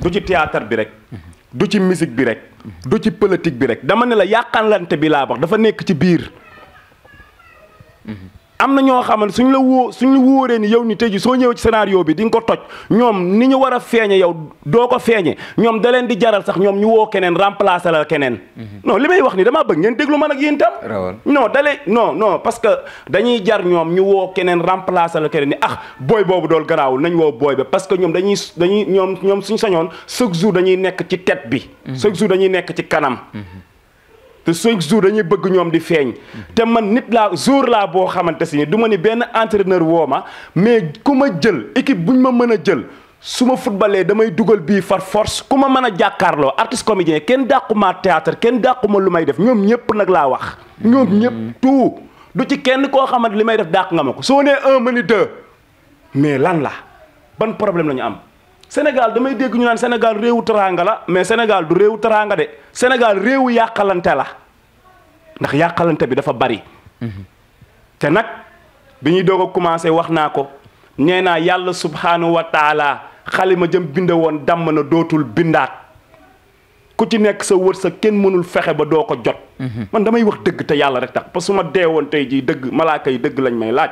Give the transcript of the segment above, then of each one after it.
du ci théâtre bi rek du ci musique bi rek du ci politique bi rek dama ne la yàqalante bi laa wax dafa nekk ci biir am na ñoo xamante suñ la wóoree ni yow ni tey ji soo ñëwee ci scénario bi di nga ko toj ñoom ni ñu war a feeñe yow doo ko feeñe ñoom da leen di jaral sax ñoom ñu woo keneen remplacer la keneen non li may wax ni damaa bëgg ngeen déglu man ak yéen tam non dalee non parce que dañuy jar ñoom ñu woo keneen remplacer la keneen ni booy boobu dool garaawul nañ woo booy ba parce que ñoom ñoom suñ sañoon chaque jour dañuy nekk ci tête bi chaque jour dañuy nekk ci kanam te chaque jour dañuy bëgg ñoom di feeñ te man nit laa jour laa boo xamante si ni du ma ni benn entraîneur woo ma mais ku ma jël équipe buñ ma mën a jël su ma footballee damay dugal bii far force ku ma mën a jàkkaarloo artiste comédien kenn dàquma théâtre kenn dàquma lu may def ñoom ñëpp nag laa wax ñoom ñëpp tout du ci kenn koo xamante li may def dàq nga ma ko soo nee 1 ma ni 2 mais lan la ban problème la ñu am Sénégal damay dégg ñu naan Sénégal réewu teraanga la mais Sénégal du réewu teraanga de Sénégal réewu yàqalante la ndax yàqalante bi dafa bari. te nag bi ñuy doog a commencé wax naa ko nee naa yàlla subhaanahu wa taala xalima jëm bind woon damm na dootul bindaat ku ci nekk sa wërsëg kenn mënul fexe ba doo ko jot. man damay wax dëgg te yàlla rek tax parce que su ma dee woon tey jii dëgg malaaka yi dëgg lañ may laaj.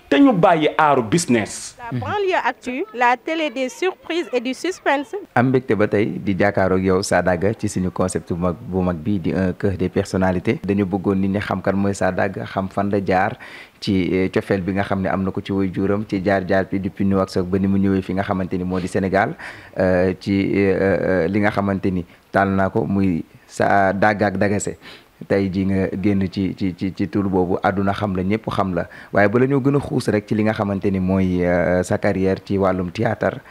te ñu bàyyi aaru business. La Banlieue Actu, la télé des surprises et du suspense. am mbégte ba tey di jàkkaaroog yow Sadaga ci suñu concept bu mag bii di un cœur des personnalités. dañu bëggoon nit ñi xam kan mooy Sadaga xam fan la jaar ci cofeel bi nga xam ne am na ko ci way juuram ci jaar bi depuis Nouakchott ba ni mu ñëwee fi nga xamante ni moo di Sénégal ci li nga xamante ni taal naa ko muy Sadaga ak Dagase. tey ji nga génn ci tur boobu àdduna xam la ñëpp xam la waaye ba la ñoo gën a xuus rek ci li nga xamante ni mooy sa carrière ci wàllum théâtre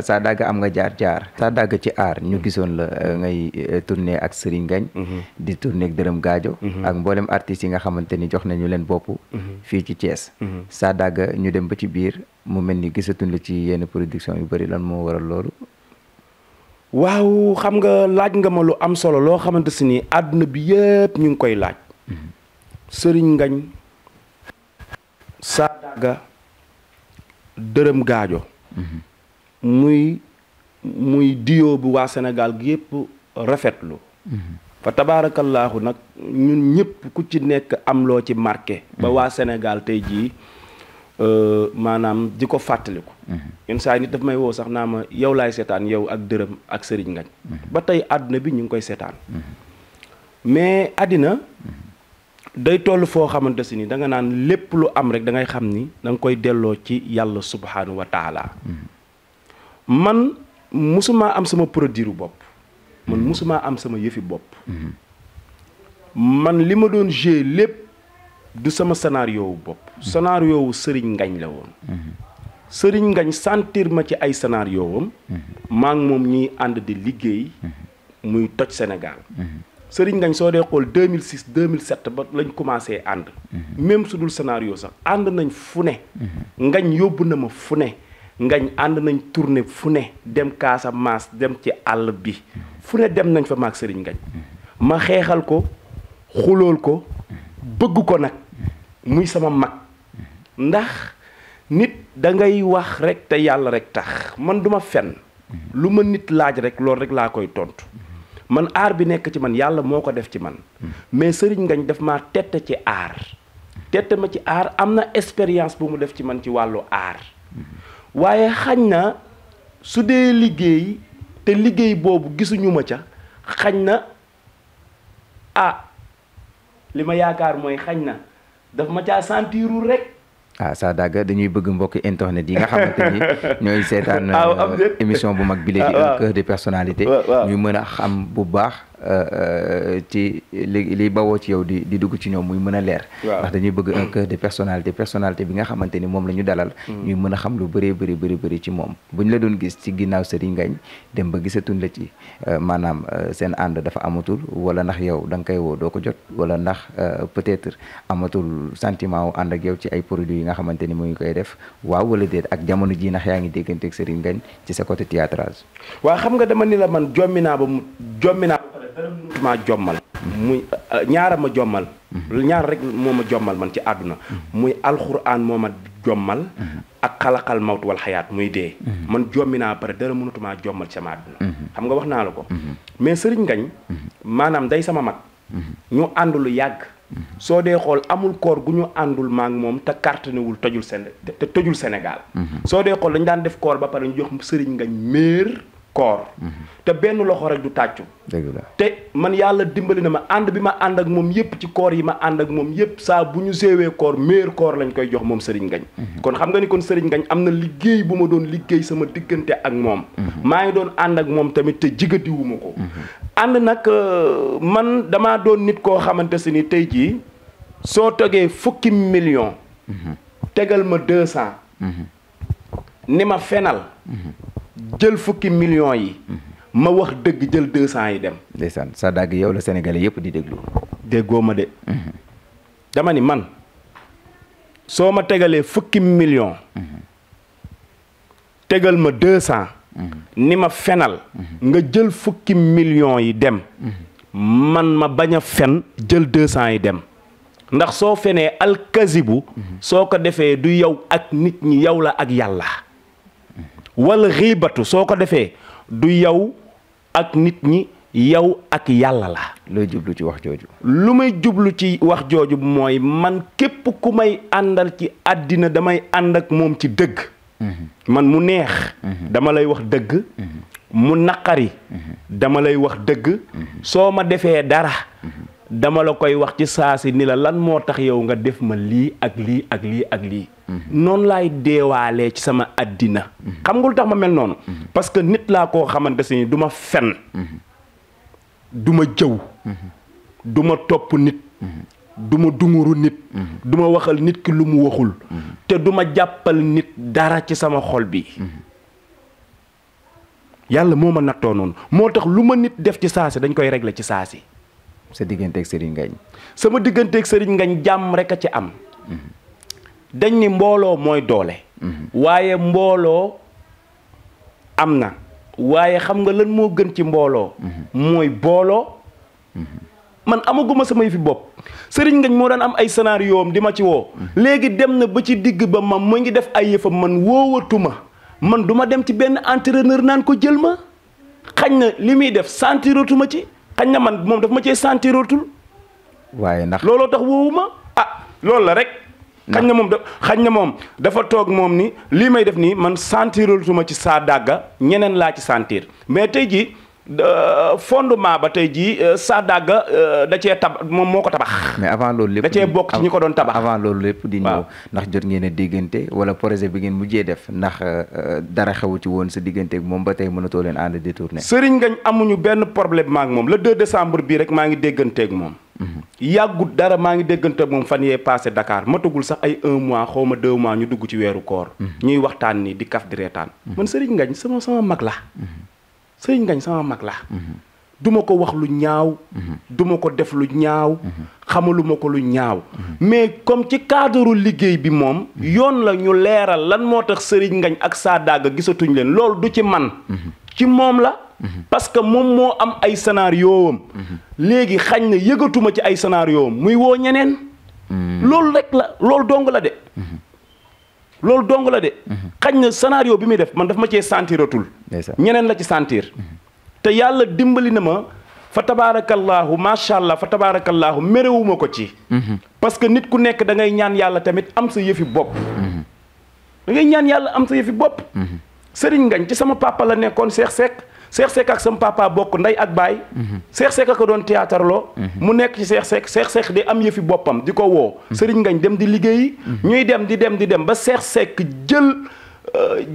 Sadaga am nga jaar Sadaga ci aar ñu gisoon la ngay tourné ak Serigne Ngagne di tourné ak Dërëm Gaajo ak mboolem artistes yi nga xamante ni jox nañu leen bopp fii ci Thiès Sadaga ñu dem ba ci biir mu mel ni gisatuñ la ci yenn production yu bëri lan moo waral loolu. waaw xam nga laaj nga ma lu am solo loo xamante si ni àdduna bi yëpp ñu ngi koy laaj. Serigne Ngagne Sadaga Dërëm Gaajo muy duo bu waa Sénégal gi yëpp rafetlu fa tabaarakallaahu nag ñun ñëpp ku ci nekk am loo ci marqué ba waa Sénégal tey jii maanaam di ko fàttaliku. yenn saa yi nit daf may woo sax naa ma yow laay seetaan yow ak Dërëm ak Serigne Ngagne ba tey àdduna bi ñu ngi koy seetaan mais àddina day toll foo xamante si ni da nga naan lépp lu am rek da ngay xam ni da nga koy delloo ci yàlla subhaanahu wa taala man musumaa am sama produit bopp man musumaa am sama yëfi bopp man li ma doon jouer lépp du sama scénario wu bopp scénario wu Serigne Ngagne la woon Serigne Ngagne sentir ma ci ay scénario wam maa ngi moom ñuy ànd di liggéey muy toj Sénégal Serigne Ngagne soo dee xool 2006 2007 ba lañ commencé ànd même su dul scénario sax ànd nañ fu ne Ngagne yóbbu na ma fu ne Ngagne ànd nañ tournée fu ne dem Casamance dem ci àll bi fu ne dem nañ fa maag Serigne Ngagne ma xeexal ko xulool ko bëgg ko nag muy sama mag ndax nit da ngay wax rek te yàlla rek tax man duma fen lu ma nit laaj rek loolu rek laa koy tontu man aar bi nekk ci man yàlla moo ko def ci man mais Serigne Ngagne daf maa tette ci aar tette ma ci aar am na expérience bu mu def ci man ci wàllu aar waaye xañ na su dee liggéey te liggéey boobu gisuñu ma ca xañ na li ma yaakaar mooy xañ na daf ma caa sentirul rek. Sadaga dañuy bëgg mbokki internet yi nga xamante ni ñooy seetaan émission bu mag bi di un cœur de personnalité ñu mën a xam bu baax ci li bawoo ci yow di dugg ci ñoom muy mën a leer ndax dañuy bëgg un cœur de personnalité bi nga xamante ni moom la ñu dalal ñuy mën a xam lu bëri ci moom bu ñu la doon gis ci ginnaaw Serigne Ngagne dem ba gisatuñ la ci maanaam seen ànd dafa amatul wala ndax yow da nga koy woo doo ko jot wala ndax peut-être amatul sentiment wu ànd ak yow ci ay produits yi nga xamante ni mu ngi koy def waaw wala déet ak jamono ji ndax yaa ngi dégganteeg Serigne Ngagne ci sa côté théâtrage. waaw xam nga dama ni la man jommi naa maa jommal muy ñaara ma jommal ñaar rek moo ma jommal man ci àdduna muy alxuraan moo ma jommal ak xalaqal mawt wal xayaat muy dee man jommi naa pare dara mënatumaa jommal sama àdduna xam nga wax naa la ko mais Serigne Ngagne maanaam day sama mag ñu ànd lu yàgg soo dee xool amul koor gu ñu àndul maak moom te cartonewul tojul Sénégal soo dee xool dañu daan def koor ba pare ñu jox Serigne Ngagne meer koor te benn loxo rek du tàccu dëgg la te man yàlla dimbali na ma ànd bi ma ànd ak moom yépp ci koor yi ma ànd ak moom yépp saa bu ñu séewee koor meer koor lañ koy jox moom Serigne Ngagne kon xam nga ni kon Serigne Ngagne am na liggéey bu ma doon liggéey sama diggante ak moom maa ngi doon ànd ak moom tamit te jigadiwuma ko ànd nag man damaa doon nit koo xamante si ni tey jii soo tegee 10 millions tegal ma 200 ni ma fenal jël 10 millions yi ma wax dëgg jël 200 yi dem ndeysaan Sadaga yow la Sénégalais yëpp di déglu déggoo ma de dama ni man soo ma tegalee 10 millions tegal ma 200 ni ma fenal nga jël 10 millions yi dem man ma bañ a fen jël 200 yi dem ndax soo fenee alkazibu soo ko defee du yow ak nit ñi yow la ak yàlla wala xiibatu soo ko defee du yow ak nit ñi yow ak yàlla la. looy jublu ci wax jooju. lu may jublu ci wax jooju mooy man képp ku may àndal ci àddina damay ànd ak moom ci dëgg. man mu neex. dama lay wax dëgg. mu naqari. dama lay wax dëgg. soo ma defee dara. dama la koy wax ci saa si ni la lan moo tax yow nga def ma lii ak lii ak lii ak lii. noonu laay deewaalee ci sama àddina. xam nga lu tax ma mel noonu. parce que nit laa koo xamante si du ma fen. du ma jëw. du ma topp nit. du ma dunguru nit. du ma waxal nit ki lu mu waxul. te du ma jàppal nit dara ci sama xol bi. yàlla moo ma nattoo noonu moo tax lu ma nit def ci saa si dañ koy régler ci saa si. sa digganteeg Serigne Ngagne. sama digganteeg Serigne Ngagne jàmm rek a ci am. dañ ni mbooloo mooy doole. waaye mbooloo am na. waaye xam nga lan moo gën ci mbooloo. mooy booloo. man amaguma sama yëfi bopp. Serigne Ngagne moo daan am ay scénario am di ma ci woo. léegi dem na ba ci digg ba ma mu ngi def ay yëfam man woowatuma man duma dem ci benn entraîneur naan ko jël ma. xañ na li muy def sentiratuma ci. xañ na man moom daf ma cee sentiratul. waaye ndax looloo tax woowuma loolu la rek. xañ na moom dafa toog moom ni lii may def nii man sentiratuma ci Sadaga ñeneen laa ci sentir mais tey jii fondement ba tey jii Sadaga da cee moom moo ko tabax. mais avant loolu lépp da cee bokk ci ñi ko doon tabax. avant loolu lépp di ñëw ndax jot ngeen a déggante wala projet bi ngeen mujjee def ndax dara xewu ci woon sa digganteeg moom ba tey mënatoo leen ànd détourné. Serigne Ngagne amuñu benn problème maak moom le 2 décembre bii rek maa ngi dégganteeg moom. yàggut dara maa ngi dégganteeg moom fan yee passé Dakar matagul sax ay 1 mois xaw ma 2 mois ñu dugg ci weeru koor. ñuy waxtaan nii di kaf di reetaan. man Serigne Ngagne sama mag la. Serigne Ngagne sama mag la. duma ko wax lu ñaaw. duma ko def lu ñaaw. xamaluma ko lu ñaaw. mais comme ci cadre liggéey bi moom. yoon la ñu leeral lan moo tax Serigne Ngagne ak Sadaga gisatuñ leen loolu du ci man. ci moom la. parce que moom moo am ay scénario am. léegi xañ na yëgatuma ci ay scénario am muy woo ñeneen. loolu rek la loolu dong la de. loolu dong la de. xañ na scénario bi muy def man daf ma cee sentiratul. ñeneen la ci sentir. te yàlla dimbali na ma fa tabaarakallaahu macha allah fa tabaarakallaahu merewuma ko ci. parce que nit ku nekk da ngay ñaan yàlla tamit am sa yëfi bopp. da ngay ñaan yàlla am sa yëfi bopp. Serigne Ngagne ci sama papa la nekkoon Cheikh Seck ak sama papa bokk ndey ak baay. Cheikh Seck ko doon théâtre loo. mu nekk ci Cheikh Seck di am yëfi boppam di ko woo. Serigne Ngagne dem di liggéeyi. ñuy dem di dem ba Cheikh Seck jël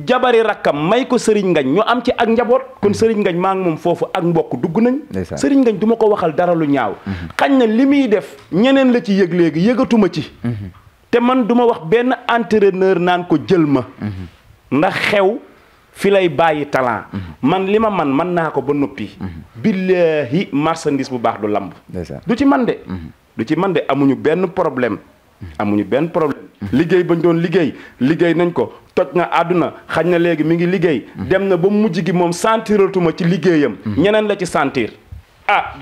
jabari rakkam may ko Serigne Ngagne ñu am ci ak njaboot. kon Serigne Ngagne maa ngi moom foofu ak mbokk dugg nañ. Serigne Ngagne du ma ko waxal dara lu ñaaw. xañ na li muy def ñeneen la ci yëg léegi yëgatuma ci. te man du ma wax benn entraîneur naan ko jël ma. ndax xew. fi lay bàyyi talent. man li ma man naa ko ba noppi. billaahi marchandise bu baax du lamb. du ci man de. du ci man de amuñu benn problème. amuñu benn problème. liggéey bañ doon liggéey nañ ko toj na àdduna xañ na léegi mi ngi liggéey. dem na ba mujj gi moom sentiratuma ci liggéeyam. ñeneen la ci sentir.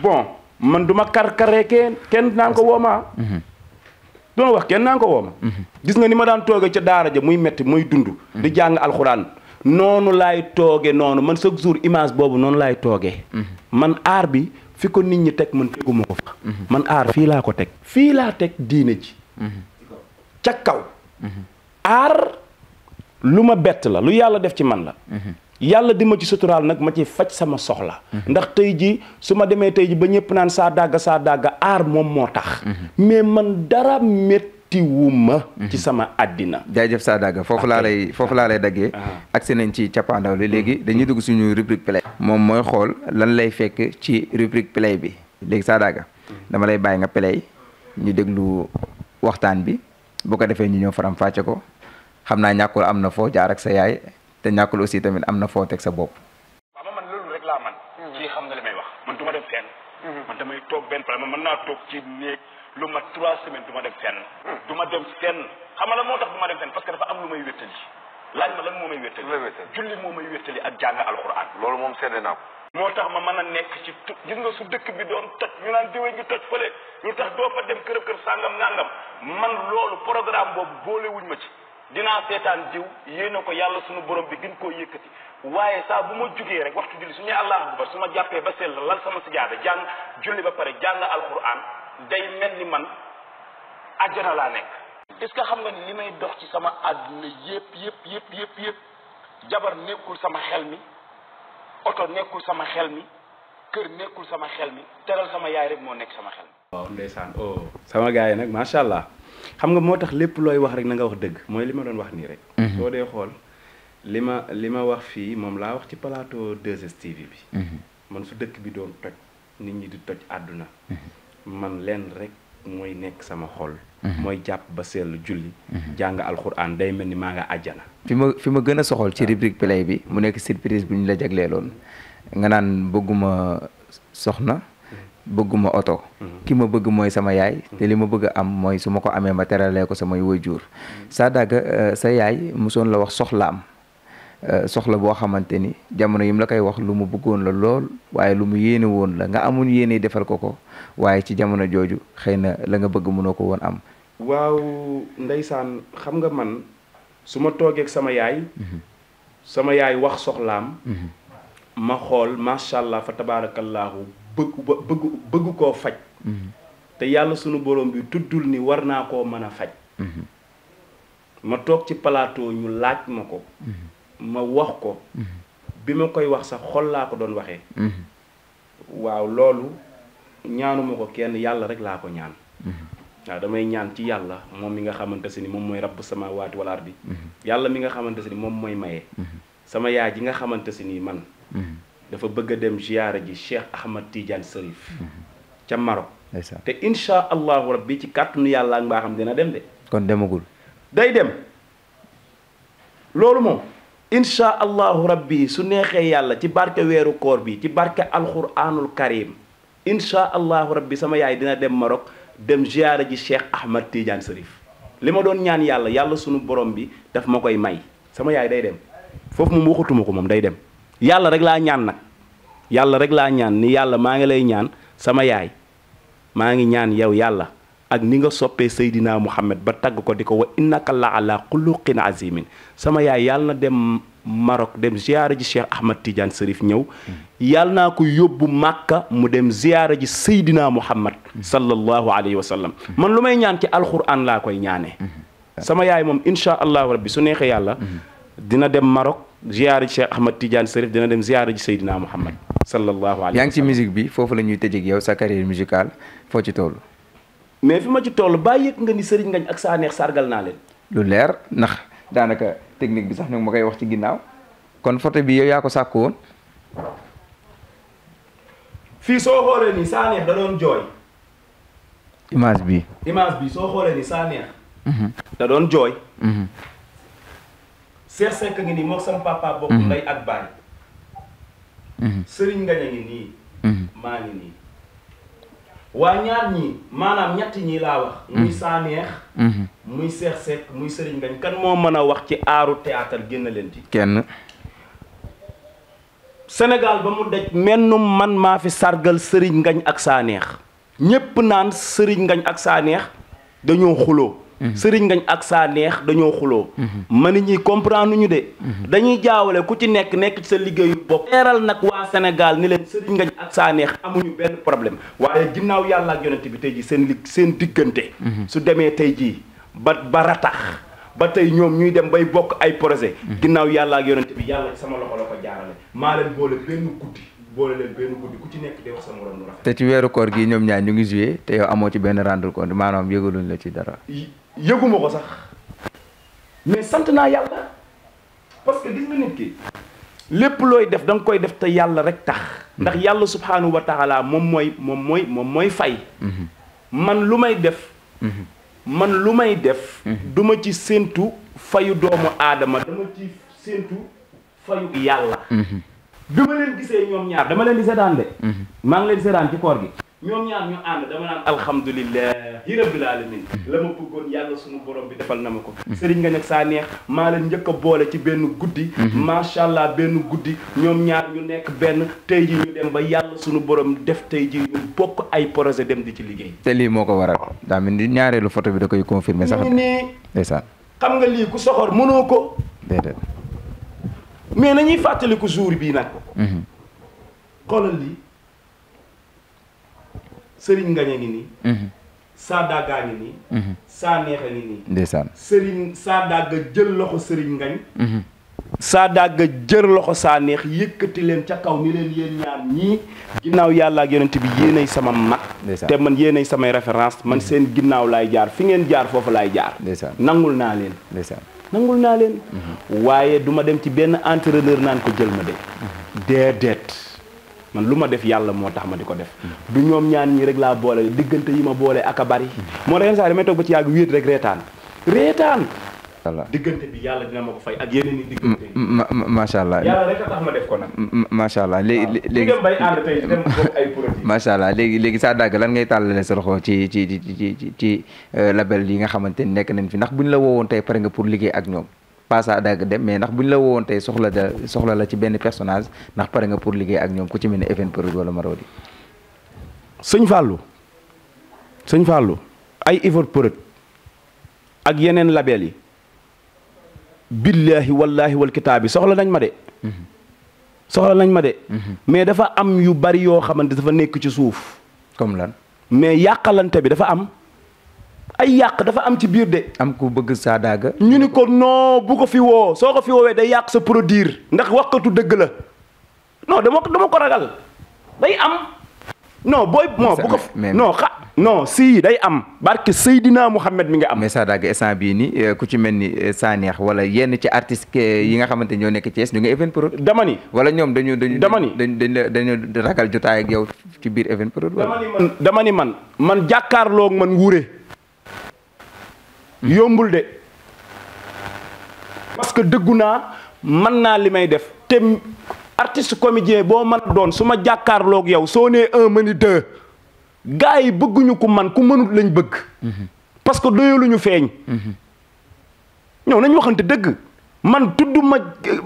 bon man du ma karkaree kenn naan ko woomaa. duma wax kenn naa ko wooma gis nga ni ma daan tooge ca daara ja muy metti muy dund di jàng alxuraan noonu laay tooge noonu man chaque jour image boobu noonu laay toogee man aar bi fi ko nit ñi teg man teguma ko fa man aar fii laa ko teg fii laa teg diine ji ca kaw aar lu ma bett la lu yàlla def ci man la yàlla di ma ci suturaal nag ma ci faj sama soxla ndax tey ji su ma demee tey ji ba ñëpp naan saa dàgga aar moom moo tax mais man dara méttiwuma ci sama àddina jaajëf saa dàgga foofu laa lay daggee agsi nañ ci cappaandaw li léegi dañuy dugg suñu rubrique play moom mooy xool lan lay fekk ci rubrique play bi léegi saa dàgga dama lay bàyyi nga play ñu déglu waxtaan bi bu ko defee ñu ñëw faram fàcce ko xam naa ñàkkul am na foo jaar ak sa yaay te ñàkkul aussi tamit am na foo teg sa bopp. waaw man loolu rek laa man ci xam nga li may wax man du ma dem fenn man damay toog benn place man mën naa toog ci néeg lu mat 3 semaines du ma dem fenn du ma dem fenn xam nga la moo tax du ma dem fenn parce que dafa am lu may wéttali laaj ma lan moo may wéttali julli moo may wéttali ak jàng alxuraan loolu moom seede naa ko moo tax ma mën a nekk ci gis nga su dëkk bi doon toj ñu naan diwee ngi toj fële lu tax doo fa dem kërëb kër sàngam nangam man loolu programme boobu boolewuñ ma ci dinaa seetaan diw yéena ko yàlla sunu borom bi gën koo yëkkati waaye saa bu ma jugee rek waxtu julli su ñu allahu akbar su ma jàppee ba sell lal sama sijaada jàng julli ba pare jàng alquran day mel ni man àjjana laa nekk est-ce que xam nga ni li may dox ci sama àdduna yëpp jabar nekkul sama xel mi oto nekkul sama xel mi kër nekkul sama xel mi teral sama yaay rek moo nekk sama xel mi waaw ndeysaan sama gars yi nag macha allah xam nga moo tax lépp looy wax rek na nga wax dëgg mooy li ma doon wax nii rek soo dee xool li ma wax fii moom laa wax ci plateau 2STV bi man su dëkk bi doon toj nit ñi di toj àdduna man leen rek mooy nekk sama xol mooy jàpp ba sell julli jàng alxuraan day mel ni maa nga àjjana fi ma gën a soxol ci rubrique play bi mu nekk surprise bu ñu la jagleeloon nga naan bëgguma soxna bëgguma oto ki ma bëgg mooy sama yaay te li ma bëgg am mooy su ma ko amee ma teralee ko samay waajur saa dàgga sa yaay mosoon la wax soxlaam soxla boo xamante ni jamono yim la koy wax lu mu bëggoon la lool waaye lu mu yéene woon la nga amun yéene defal ko waaye ci jamono jooju xëy na la nga bëgg mënoo ko woon am waaw ndeysaan xam nga man su ma toogee ak sama yaay wax soxlaam ma xool macha allah fa tabaarakallaahu bëgg koo faj te yàlla sunu borom bi tuddul ni war naa koo mën a faj ma toog ci plateau ñu laaj ma ko ma wax ko bi ma koy wax sax xol laa ko doon waxee waaw loolu ñaanuma ko kenn yàlla rek laa ko ñaan waaw damay ñaan ci yàlla moom mi nga xamante si ni moom mooy rabb samaawaati wal ardi yàlla mi nga xamante si ni moom mooy maye sama yaay ji nga xamante si ni man dafa bëgg a dem ziyaara ji Cheikh Ahmad Tidiane Serif ca Maroc te insha allahu rabbi ci kàttanu yàlla ak mbaa xam dina dem de kon demagul day dem loolu moom insha allahu rabbi su neexee yàlla ci barke weeru koor bi ci barke alquranul karim insha allahu rabbi sama yaay dina dem Maroc dem ziyaara ji Cheikh Ahmad Tidiane Serif li ma doon ñaan yàlla sunu borom bi daf ma koy may sama yaay day dem foofu moom waxatuma ko moom day dem yàlla rek laa ñaan nag yàlla rek laa ñaan ni yàlla maa ngi lay ñaan sama yaay maa ngi ñaan yow yàlla ak ni nga soppee Seydina Muhammad ba tagg ko di ko wa innaka la ala xuluqin azimin sama yaay yàlla na dem Maroc dem ziyaara ji Cheikh Ahmad Tidiane Serif ñëw yàlla naa ko yóbbu Màkka mu dem ziyaara ji Seydina Muhammad sallallahu alayhi wa sallam man lu may ñaan ci alquran laa koy ñaanee sama yaay moom insha allahu rabbi su neexee yàlla dina dem Maroc ziyaara ji Cheikh Ahmad Tidiane Serif dina dem ziyaara ji Seydina Muhammad sallallahu alayhi wa sallam yaa ngi ci musique bi foofu la ñuy tëjee ak yow sa carrière musicale foo ci toll mais fi ma ci toll bàyyi yëg nga ni Serigne Ngagne ak Sanekh sargal naa leen lu leer ndax daanaka technique bi sax nag ma koy wax ci ginnaaw kon photo bi yow yaa ko sàkku woon fii soo xoolee ni Sanekh da doon jooy image bi soo xoolee ni Sanekh da doon jooy Cheikh Seck ngi nii mook sama papa bokk ndey ak baay Serigne Ngagne ngi nii maa ngi nii waa ñaar ñii maanaam ñetti ñii laa wax muy Sanekh muy Cheikh Seck muy Serigne Ngagne kan moo mën a wax ci aaru théâtre génn leen ci kenn Sénégal ba mu daj mennum man maa fi sargal Serigne Ngagne ak Sanekh ñépp naan Serigne Ngagne ak Sanekh dañoo xuloo sëriñ ngañ ak saa neex dañoo xuloo ma ni ñi comprendre ñu de dañuy jaawale ku ci nekk ci sa liggéeyu bopp leeral nag waa Sénégal ni leen sëriñ ngañ ak saa neex amuñu benn problème waaye ginnaaw yàlla ak yonent bi tey ji seen diggante su demee tey jii ba ratax ba tey ñoom ñuy dem bay bokk ay projet ginnaaw yàlla ak yonent bi yàlla sama loxo la ko jaarale maa leen boole benn guddi ku ci nekk di wax sa morom lu rafet. te ci weeru koor gi ñoom ñaar ñu ngi joué te yow amoo ci benn rendre compte maanaam yëgaluñ la ci dara. yëguma ko sax mais sant naa yàlla parce que gis nga nit ki lépp looy def da nga koy def te yàlla rek tax. ndax yàlla subhaanahu wa taala moom mooy fay. man lu may def. du ma ci séentu fayu doomu aadama dama ci séentu fayu yàlla. bi ma leen gisee ñoom ñaar dama leen di seetaan de. maa ngi leen di seetaan ci koor gi. ñoom ñaar ñu ànd dama naan alhamdulillahi rabbil alamin la ma bëggoon yàlla suñu borom bi defal na ma ko. Serigne Ngagne ak saa neex maa leen njëkk a boole ci benn guddi. macha allah benn guddi ñoom ñaar ñu nekk benn tey ji ñu dem ba yàlla suñu borom def tey ji ñu bokk ay projet dem di ci liggéey. te lii moo ko waral daa mel ni ñaareelu photo bi da koy confirmer sax. nii ndeysaan xam nga lii ku soxor mënoo ko. déedéet. mais nañuy fàttaliku jour bii nag. xoolal lii Serigne Ngagne ngi nii. saa daggaa ngi nii. saa neex a ngi nii. ndeysaan. Serigne saa dagga jël loxo Serigne Ngagne. saa dagga jël loxo saa neex yëkkati leen ca kaw ni leen yéen ñaar ñii. ginnaaw yàlla ak yonent bi yéenay sama mag. te man yéenay samay référence man seen ginnaaw laay jaar fi ngeen jaar foofu laay jaar. ndeysaan nangul naa leen. ndeysaan. nangul naa leen. waaye du ma dem ci benn entraîneur naan ko jël ma de. déedéet man lu ma def yàlla moo tax ma di ko def. du ñoom ñaan ñi rek laa boole diggante yi ma boole ak a bari. moo tax yenn saa yi damay toog ba ci yàgg wéet rek reetaan. diggante bi yàlla dina ma ko fay ak yeneen i diggante yi. macha allah yàlla rek a tax ma def ko nag. macha allah léegi dem bay ànd tey dem bokk ay produits. macha allah léegi Sa Dagga lan ngay tàllale sa loxo ci label yi nga xamante ni nekk nañ fi ndax buñ la woowoon tey pare nga pour liggéey ak ñoom pas Sa Dagga dem mais ndax buñ la woowoon tey soxla la ci benn personnage ndax pare nga pour liggéey ak ñoom ku ci mel ne Evenprod wala Marodi. sëñ Fallou ay Evenprod ak yeneen label yi. billahi wallahi wal kitaabi soxla nañ ma de. mais dafa am yu bari yoo xamante dafa nekk ci suuf. comme lan. mais yàqalante bi dafa am. ay yàq dafa am ci biir de. am ku bëgg Sa Dagga. ñu ni ko non bu ko fi woo soo ko fi woowee day yàq sa produire ndax waxkatu dëgg la non dama ko ragal day am. non booy moo bu ko non si day am barke Seydina Mouhamed mi nga am. mais Sa Dagga instant bii nii ku ci mel ni Sa Neex wala yenn ci artistes yi nga xamante ñoo nekk Thiès ñu ngi Evenprod. dama ni wala ñoom dañu dañu ragal jotaay ak yow ci biir Evenprod. dama ni man jàkkaarloog man wure yombul de parce que dëggu naa mën naa li may def te artiste comédien boo mën a doon su ma jàkkaarloog yow soo nee un ma ni deux gars yi bëgguñu ku man ku mënut lañ bëgg. parce que doyaluñu feeñ. ñëw nañ waxante dëgg man tudd ma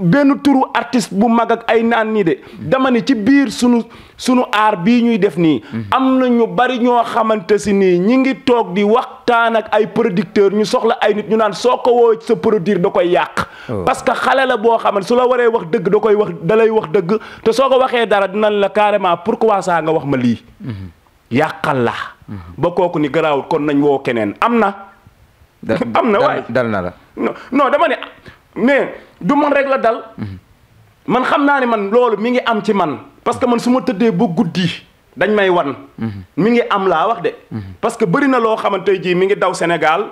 benn turu artiste bu mag ak ay naan nii de dama ne ci biir sunu aar bii ñuy def nii. am na ñu bari ñoo xamante si nii ñi ngi toog di waxtaan ak ay producteurs ñu soxla ay nit ñu naan soo ko woo sa produire da koy yàq. parce que xale la boo xamante su la waree wax dëgg da lay wax dëgg te soo ko waxee dara dinañ la carrément pourquoi ça nga wax ma lii. yàqal la. ba kooku ni garaawul kon nañ woo keneen am na. am na waaye dal na la. non dama ne mais du man rek la dal. man xam naa ne man loolu mi ngi am ci man parce que man su ma tëddee ba guddi dañ may wan. mi ngi am laa wax de. parce que bëri na loo xamante jii mi ngi daw Sénégal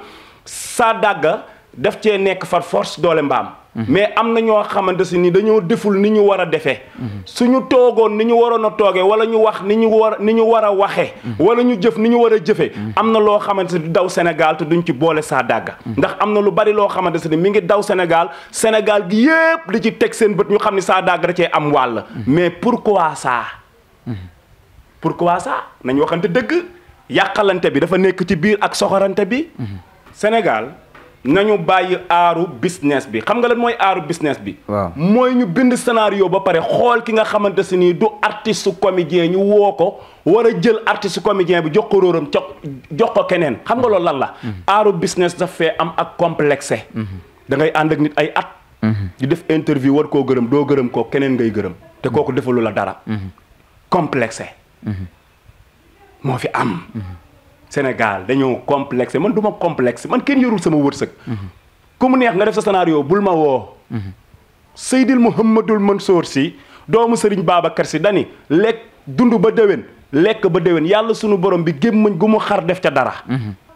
Sa Dagga daf cee nekk far force doole mbaam. mais am na ñoo xamante si ni dañoo deful ni ñu war a defee. suñu toogoon ni ñu waroon a toogee wala ñu wax ni ñu war a waxee. wala ñu jëf ni ñu war a jëfee. am na loo xamante ni daw Sénégal te duñ ci boole Sa Dagga. ndax am na lu bari loo xamante si ni mi ngi daw Sénégal gi yépp di ci teg seen bët ñu xam ni Sa Dagga da cee am wàll. mais pourquoi ça. pourquoi ça nañ waxante dëgg yàqalante bi dafa nekk ci biir ak soxorante bi. Sénégal nañu bàyyi aaru business bi xam nga lan mooy aaru business bi. waaw mooy ñu bind scénario ba pare xool ki nga xamante si nii du artiste comédien ñu woo ko war a jël artiste comédien bi jox ko róoram jox ko keneen xam nga loolu lan la. aaru business daf fee am ak complexe. da ngay ànd ak nit ay at. di def interview war koo gërëm doo gërëm koo keneen ngay gërëm. te kooku defalu la dara. complexe. moo fi am. Sénégal dañoo complexé man du ma complexe man kenn yorul sama wërsëg. ku mu neex nga def sa scénario bul ma woo. Seydil Mouhamadul Mansour Sy doomu Serigne Babacar Sy dani lekk dund ba déwén lekk ba déwén yàlla sunu borom bi gémmañ gu mu xar def ca dara.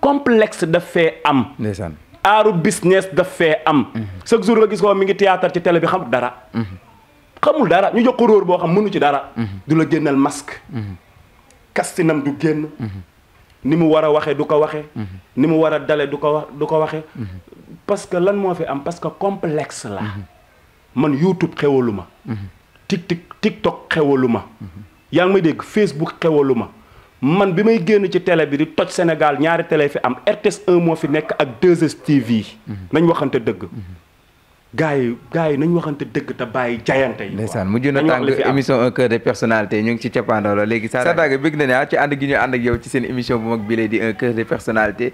complexe daf fee am. ndeysaan aaru business daf fee am. chaque jour nga gis ko mi ngi théâtre ci télé bi xamul dara. xamul dara ñu jox ko róor boo xam mënu ci dara. du la génnal masque. kastinam du génn. ni mu war a waxee du ko waxee. ni mu war a dale du ko waxee. parce que lan moo fi am parce que complexe la. man YouTube xewalu ma. TikTok xewalu ma. yaa ngi may dégg Facebook xewalu ma. man bi may génn ci télé bi di toj Sénégal ñaari télé fi am RTS 1 moo fi nekk ak 2STV. nañ waxante dëgg. gars yi nañ waxante dëgg te bàyyi jayante yi. ndeysaan mujj na tàng émission un cœur de personnalité ñu ngi ci cappaandaw la léegi Sadaga bëgg na ne ci ànd gi ñu ànd ak yow ci seen émission bu mag bi lay di un cœur de personnalité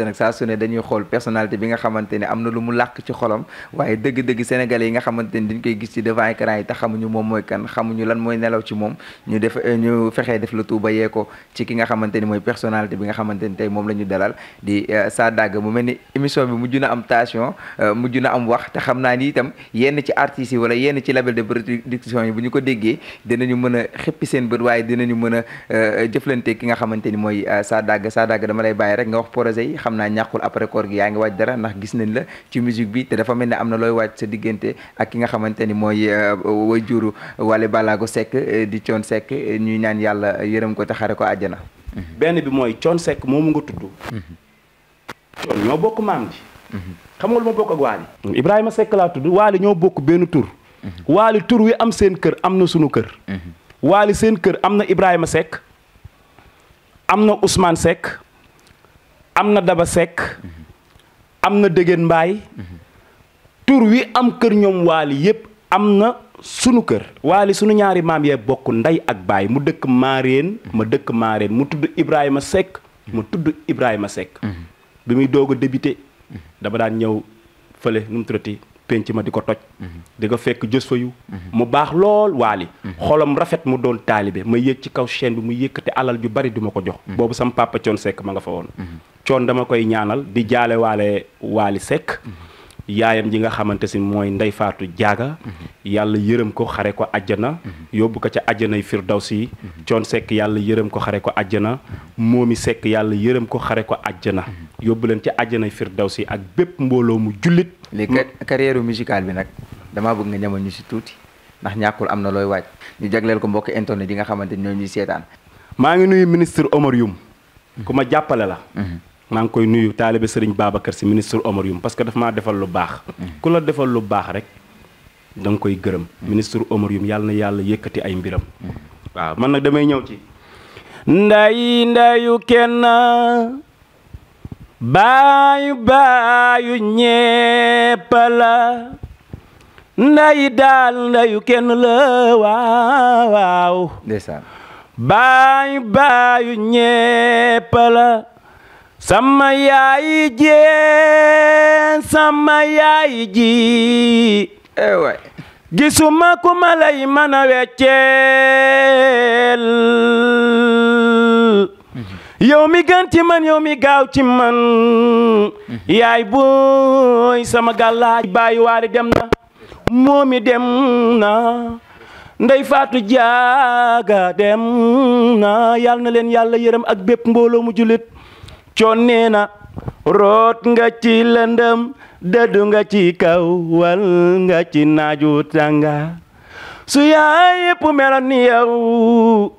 nag saa su ne dañuy xool personnalité bi nga xamante ne am na lu mu làkk ci xolam waaye dëgg-dëgg sénégalais yi nga xamante ne dañ koy gis ci devant écran yi te xamuñu moom mooy kan xamuñu lan mooy nelaw ci moom ñu fexee def la tuuba yee ko ci ki nga xamante ni mooy personnalité bi nga xamante ni tey moom la ñu dalal di Sadaga mu mel ni émission bi mujj na am tension mujj na am wax te xam naa ni itam yenn ci artistes yi wala yenn ci label de production yi bu ñu ko déggee dinañu mën a xëppi seen bët waaye dinañu mën a jëflante ki nga xamante ni mooy Sadaga dama lay bàyyi rek nga wax projet yi xam naa ñàkkul après koor gi yaa ngi waaj dara ndax gis nañ la ci musique bi te dafa mel ne am na looy waaj sa diggante ak ki nga xamante ni mooy way juru Wally Ballago Seck di Thione Seck ñuy ñaan yàlla yërëm ko te xare ko àjjana. benn bi mooy Thione Seck moomu nga tudd. Thione ñoo bokk maam ji. xam nga lu ma bokk ak Wally Ibrahima Seck laa tudd Wally ñoo bokk benn tur. Wally tur wi am seen kër am na sunu kër. Wally seen kër am na Ibrahima Seck am na Ousmane Seck am na Daba Seck am na Dégène Mbaye tur wi am kër ñoom Wally yépp am na sunu kër Wally sunu ñaari maam yee bokk ndey ak baay mu dëkk Maareen ma dëkk Maareen mu tudd Ibrahima Seck ma tudd Ibrahima Seck bi muy doog a débuté dama daan ñëw fële nu mu tuddati penc ma di ko toj di ko fekk jës fa yu mu baax lool Wally xolam rafet mu doon taalibe ma yéeg ci kaw chaîne bi mu yëkkate alal ju bari di ma ko jox boobu sama papa Thione Seck ma nga fa woon Thione dama koy ñaanal di jaale Wally Seck yaayam ji nga xamante si mooy Ndey Faatu Jaaga yàlla yërëm ko xare ko àjjana yóbbu ko ca àjjanay Firdawsi Thione Seck yàlla yërëm ko xare ko àjjana Momi Seck yàlla yërëm ko xare ko àjjana yóbbu leen ca àjjanay Firdawsi ak bépp mbooloo mu jullit léegi carrière musicale bi nag damaa bëgg nga ñamal ñu si tuuti ndax ñàkkul am na looy waaj ñu jagleel ko mbokk internet yi nga xamante ni ñoo ñuy seetaan. maa ngi nuyu ministre Omar Youm ku ma jàppale la maa ngi koy nuyu taalibe Serigne Babacar Sy ministre Omar Youm parce que daf maa defal lu baax ku la defal lu baax rek da nga koy gërëm ministre Omar Youm yàlla na yàlla yëkkati ay mbiram waaw man nag damay ñëw ci ndayu kenn baayu ñépp la ndayi daal ndayu kenn la waaw ndeysaan baayu ñépp la sama yaay ji waay gisuma ku ma lay mën a wecceel yow mi gën ci man yow mi gaaw ci man yaay booy sama gàllaaj bàyyi Wally dem na Momi dem na Ndey Faatu Jaaga dem na yàlla na leen yàlla yërëm ak bépp mbooloo mu jullit Thione nee na root nga ci lëndëm dëddu nga ci kaw wal nga ci naaju tànga su yaay yëpp meloon ni yow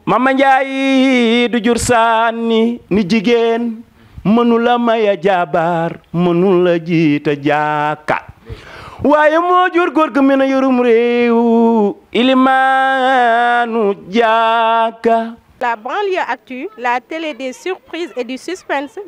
Mama Njaay du jur sànni ni jigéen mënu la maya jaabaar mënu la jiita jaaka waaye moo jur góor gu mën a yorum réew ilimaanu jaaka. La banlieue actu, la télé des surprises et du suspense.